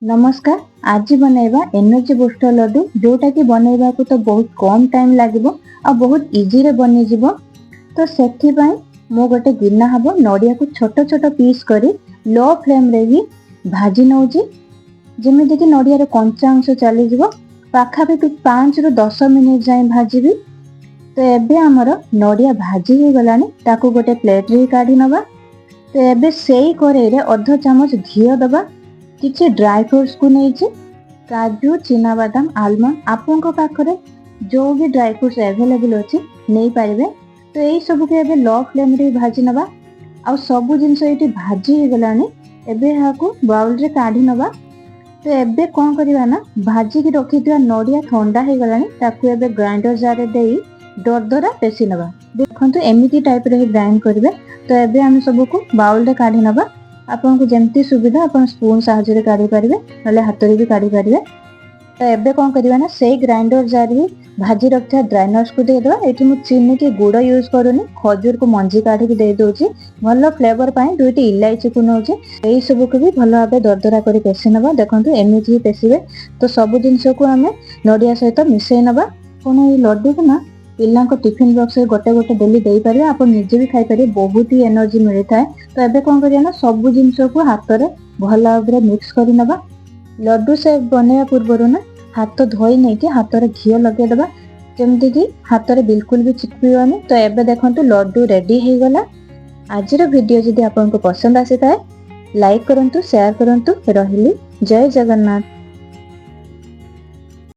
ନମସ୍କାର। ଆଜି ବନେଇବା ଏନର୍ଜି ବୁଷ୍ଟର ଲଡୁ, ଯୋଉଟାକି ବନେଇବାକୁ ତ ବହୁତ କମ୍ ଟାଇମ୍ ଲାଗିବ ଆଉ ବହୁତ ଇଜିରେ ବନିଯିବ। ତ ସେଥିପାଇଁ ମୁଁ ଗୋଟେ ଗିନା ହବ ନଡ଼ିଆକୁ ଛୋଟ ଛୋଟ ପିସ୍ କରି ଲୋ ଫ୍ଲେମ୍ରେ ହିଁ ଭାଜି ନେଉଛି, ଯେମିତିକି ନଡ଼ିଆର କଞ୍ଚା ଅଂଶ ଚାଲିଯିବ। ପାଖାପାଖି 5ରୁ 10 ମିନିଟ୍ ଯାଏଁ ଭାଜିବି। ତ ଏବେ ଆମର ନଡ଼ିଆ ଭାଜି ହେଇଗଲାଣି, ତାକୁ ଗୋଟେ ପ୍ଲେଟ୍ରେ ହିଁ କାଢ଼ି ନେବା। ତ ଏବେ ସେଇ କରେଇରେ ଅଧ ଚାମଚ ଘିଅ ଦେବା। କିଛି ଡ୍ରାଇ ଫ୍ରୁଟ୍ସକୁ ନେଇଛି, କାଜୁ, ଚିନାବାଦାମ, ଆଲମଣ୍ଡ। ଆପଣଙ୍କ ପାଖରେ ଯେଉଁ ବି ଡ୍ରାଇ ଫ୍ରୁଟ୍ସ ଆଭେଲେବୁଲ୍ ଅଛି, ନେଇପାରିବେ। ତ ଏଇ ସବୁକୁ ଏବେ ଲୋ ଫ୍ଲେମ୍ରେ ଭାଜି ନେବା। ଆଉ ସବୁ ଜିନିଷ ଏଇଠି ଭାଜି ହେଇଗଲାଣି, ଏବେ ଏହାକୁ ବାଉଲରେ କାଢ଼ି ନେବା। ତ ଏବେ କ'ଣ କରିବା ନା, ଭାଜିକି ରଖିଥିବା ନଡ଼ିଆ ଥଣ୍ଡା ହେଇଗଲାଣି, ତାକୁ ଏବେ ଗ୍ରାଇଣ୍ଡର ଜାରରେ ଦେଇ ଦରଦରା ପେଶି ନେବା। ଦେଖନ୍ତୁ, ଏମିତି ଟାଇପ୍ର ହିଁ ଗ୍ରାଇଣ୍ଡ କରିବେ। ତ ଏବେ ଆମେ ସବୁକୁ ବାଉଲରେ କାଢ଼ି ନେବା। ଆପଣଙ୍କୁ ଯେମିତି ସୁବିଧା, ଆପଣ ସ୍ପୁନ୍ ସାହାଯ୍ୟରେ କାଢ଼ି ପାରିବେ, ନହେଲେ ହାତରେ ବି କାଢ଼ି ପାରିବେ। ତ ଏବେ କ'ଣ କରିବା ନା, ସେଇ ଗ୍ରାଇଣ୍ଡର ଜାରରେ ଭାଜି ରଖିଥିବା ଡ୍ରାଇ ନଟ୍ସକୁ ଦେଇଦେବା। ଏଠି ମୁଁ ଚିନି କି ଗୁଡ଼ ୟୁଜ୍ କରୁନି, ଖଜୁରକୁ ମଞ୍ଜି କାଢ଼ିକି ଦେଇଦେଉଛି। ଭଲ ଫ୍ଲେଭର ପାଇଁ ଦୁଇଟି ଇଲାଇଚିକୁ ନେଉଛି। ଏଇ ସବୁକୁ ବି ଭଲ ଭାବେ ଦରଦରା କରି ପେଶି ନେବା। ଦେଖନ୍ତୁ, ଏମିତି ହିଁ ପେଶିବେ। ତ ସବୁ ଜିନିଷକୁ ଆମେ ନଡ଼ିଆ ସହିତ ମିଶେଇ ନେବା। ଆପଣ ଏଇ ଲଡୁକୁ ନା ପିଲାଙ୍କ ଟିଫିନ୍ ବକ୍ସରେ ଗୋଟେ ଗୋଟେ ଡେଲି ଦେଇପାରିବେ, ଆପଣ ନିଜେ ବି ଖାଇପାରିବେ, ବହୁତ ହି ଏନର୍ଜି ମିଳିଥାଏ। ତ ଏବେ କ'ଣ କରିବା ନା, ସବୁ ଜିନିଷକୁ ହାତରେ ଭଲ ଭାବରେ ମିକ୍ସ କରି ନେବା। ଲଡୁ ସେପ୍ ବନେଇବା ପୂର୍ବରୁ ନା ହାତ ଧୋଇ ନେଇକି ହାତରେ ଘିଅ ଲଗେଇଦେବା, ଯେମିତିକି ହାତରେ ବିଲକୁଲ ବି ଚିପକିବନି। ତ ଏବେ ଦେଖନ୍ତୁ, ଲଡୁ ରେଡି ହେଇଗଲା। ଆଜିର ଭିଡ଼ିଓ ଯଦି ଆପଣଙ୍କୁ ପସନ୍ଦ ଆସିଥାଏ, ଲାଇକ୍ କରନ୍ତୁ, ସେୟାର କରନ୍ତୁ। ରହିଲି, ଜୟ ଜଗନ୍ନାଥ।